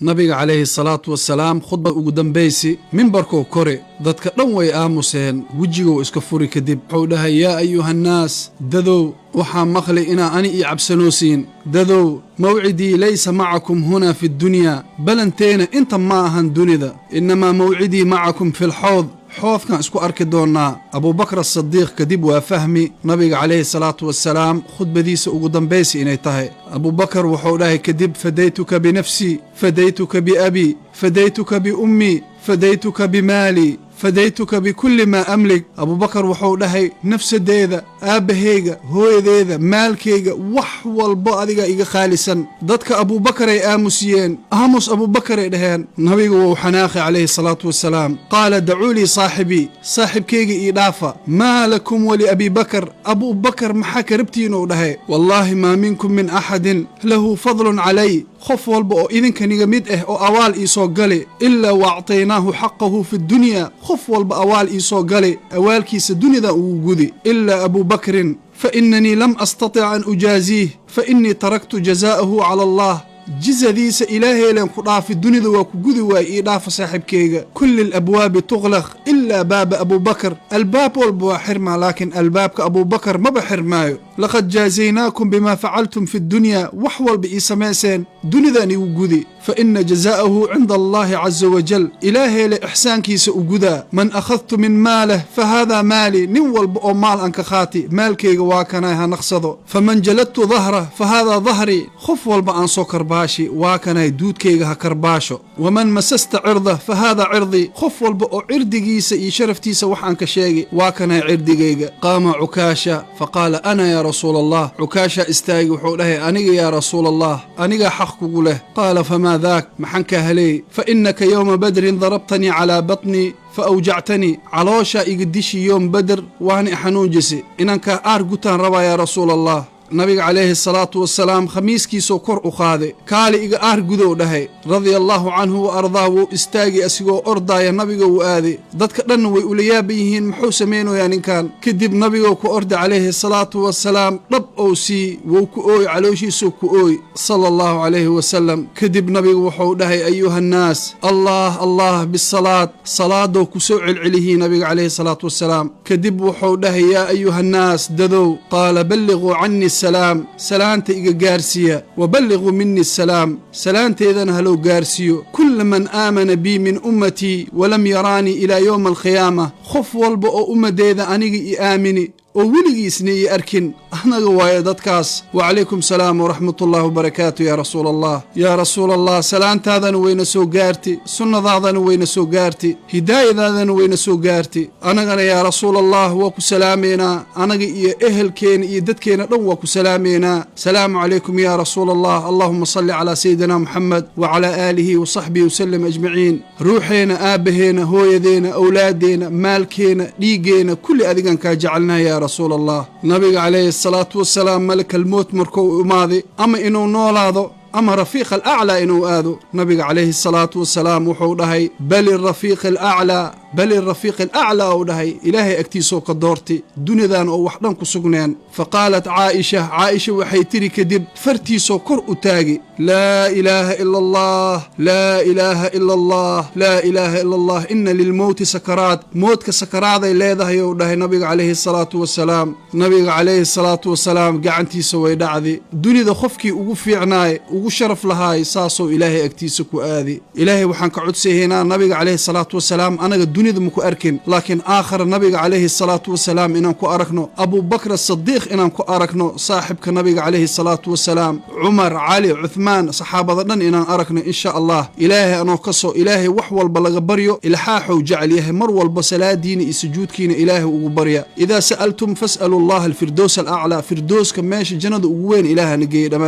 Nabiga calayhi salaatu wasalaam khudba ugu dambaysi mimbarkuu kore, dadka dhan way aamuseen. Wejiguu iska furi kadib wuxuu dhahay: "Yaa ayuhannaas, dadow, waxaa maqli inaa ani ii cabsanoosiin. Dadow, mawcidii laysa macakum hunaa fi ddunyaa, balanteena inta ma ahan dunida. Innamaa mawcidii macakum fi lxawd, xoodkaan isku arki doonnaa." Abuubakr Asadiiq kadib waa fahmi nabiga calayhi salaatu wasalaam khudbadiisa ugu dambaysi inay tahay. Abuubakar wuxuu dhahay kadib: "Fadaytuka binafsii, fadaytuka biabii, fadaytuka biummii, fadaytuka bimaalii, fadaytuka bikulli maa amlig." Abuubakar wuxuu dhahay: "Nafsadeeda, aabbahayga, hooyadeeda, maalkayga, wax walbo adiga iga khaalisan." Dadka Abuubakaray aamusiyeen. "Aamus, Abuubakaray," dhaheen. Nabigu wuu xanaaqay calayhi salaatu wasalaam. Qaala: "Dacuu lii saaxibii, saaxibkayga ii dhaafa. Maa lakum wali Abibakar? Abuubakar maxaa ka rabtiinuu dhahay? Wallaahi, maa minkum min axadin lahu fadlun calay, qof walba oo idinkaniga mid ah oo awaal ii soo gali, ilaa wa actaynaahu xaqahu fi ddunyaa, qof walba awaal ii soo gali, awaalkiisa dunida ugu gudi, ilaa Abubakrin, fa inanii lam astatic an ujaaziih, fa innii taraktu jazaa'ahu cala Allah, jizadiisa Ilaaheeleen ku dhaafi, dunida waa ku gudi waay. Ii dhaafa saaxiibkayga. Kulli alabwaabi tuqlaq ilaa baaba Abuubakar, albaab walba waa xirmaa, laakiin albaabka Abuubakar maba xirmaayo. Laqad jaazaynaakum bimaa facaltum fi ddunyaa, wax walba ii samayseen dunidan igu gudi, fa ina jazaa'ahu cinda Allahi caza wajal, Ilaaheele ixsaankiisa u gudaa. Man akhadtu min maaleh fa haadaa maali, nin walba oo maal aan ka khaati, maalkayga waa kanay, ha naqsado. Faman jaladtu dahrah fa haadaa dahrii, qof walba aan soo karbaashi, waa kanay duudkayga, ha karbaasho. Waman masasta cirdah fa haadaa cirdii, qof walba oo cirdigiisa iyo sharaftiisa wax aan ka sheegi, waa kanay cirdigayga. Qaama Cukaasha faqaala: "Ana yaa rasuula Allah." Cukaasha istaagi, wuxuu dhahay: "Aniga, yaa rasuula Allah, anigaa xaq kugu leh." Qaala: "Famaa daak? Maxaan kaa haleey?" "Fa innaka yowma Badrin darabtanii calaa batnii fa awjactanii, calooshaa iga dishi yoom Bader, waana i xanuunjise. Inankaa aar gutaan rabaa, yaa rasuula Allah." Nabiga calayhi salaatu wasalaam khamiiskiisoo kor u qaaday. "Kaali, iga aar gudow," dhahay. Radia allaahu canhu wa ardaah. Wuu istaagay asigoo ordaaya, nabiga wuu aaday. Dadka dhanna way ula yaaban yihiin: muxuu samaynayaa ninkan? Kadib nabigou ku orday calayhi salaatu wasalaam, dhab ou sii, wuu ku ooy, calooshiisuu ku ooy, sala Allahu calayhi wasalam. Kadib nabigu wuxuu dhahay: "Ayuhannaas, Allah Allah bisalaad." Salaadou ku soo celcelihii nabiga calayhi salaatu wasalaam. Kadib wuxuu dhahay: "Yaa ayuhannaas, dadow," qaala, "balliquu canii salaam, salaanta iga gaarsiiya, wa balliquu mini asalaam, salaanteedana haloo gaarsiiyo, kulla man aamana bii min ummatii walam yaraanii ilaa yowma alqiyaama, qof walba oo ummaddeeda aniga i aamini oo weligiisna ii arkin." Anaga waayo dadkaas. Wacalaykum salaam waraxmatullahi wabarakaatu, yaa rasuula Allah. Yaa rasuula Allah, salaantaadana wayna soo gaarti, sunnadaadana wayna soo gaarti, hidaayadaadana wayna soo gaarti. Anagana, yaa rasuula Allah, waa ku salaamaynaa. Anaga iyo ehelkeena iyo dadkeena dhan waa ku salaamaynaa. Salaamu calaykum, yaa rasuula Allah. Allahuma salli calaa sayidina Muxamed wacalaa aalihi wasaxbihi wasalam ajmaciin. Ruuxeena, aabbaheena, hooyadeena, awlaaddeena, maalkeena, dhiiggeena, kulli adigan kaa jecelnaha, yaa rasuul Allah. Nabiga calayhi asalaatu wasalaam malakalmoot markuu imaaday, ama inuu noolaado ama rafiiq alaclaa inuu aado, nabiga calayhi asalaatu wasalaam wuxuu dhahay: "Bal irafiiq alaclaa, bal irafiiq alaclaa," uu dhahay. Ilaahay agtiisoo ka doortay dunidan oo wax dhan ku sugneen. Fa qaalat Caaisha, Caaisha waxay tidhi kadib fartiisoo kor u taagi: "Laa ilaaha ila Allah, laa ilaaha ila Allah, laa ilaaha ila Allah. Ina lilmowti sakaraat." Moodka sakaraaday leedahay, ou dhahay nabiga calayhi asalaatu wasalaam. Nabiga calayhi asalaatu wasalaam gacantiisa way dhacday. Dunida qofkii ugu fiicnaay, ugu sharaf lahaay, saasoo Ilaahay agtiisa ku aadi. Ilaahay waxaan ka codsahaynaa nabiga calayhi salaatu wasalaam, anaga dunida maku arkin, laakiin aakhara nabiga calayhi salaatu wasalaam inaan ku aragno, Abubakr Asadiiq inaan ku aragno, saaxibka nabiga calayhi salaatu wasalaam, Cumar, Cali, Cuthmaan, saxaabada dhan inaan aragno, insha Allah. Ilaahay anoo ka soo, Ilaahay wax walba laga baryo, ilxaaxou jecel yahay. Mar walba salaadiina iyo sujuudkiina Ilaahay ugu barya. Idaa sa'altum fas'alu Allaha alfirdows alaclaa, firdowska, meesha jannada ugu weyn, Ilaahana geeye dhammaan.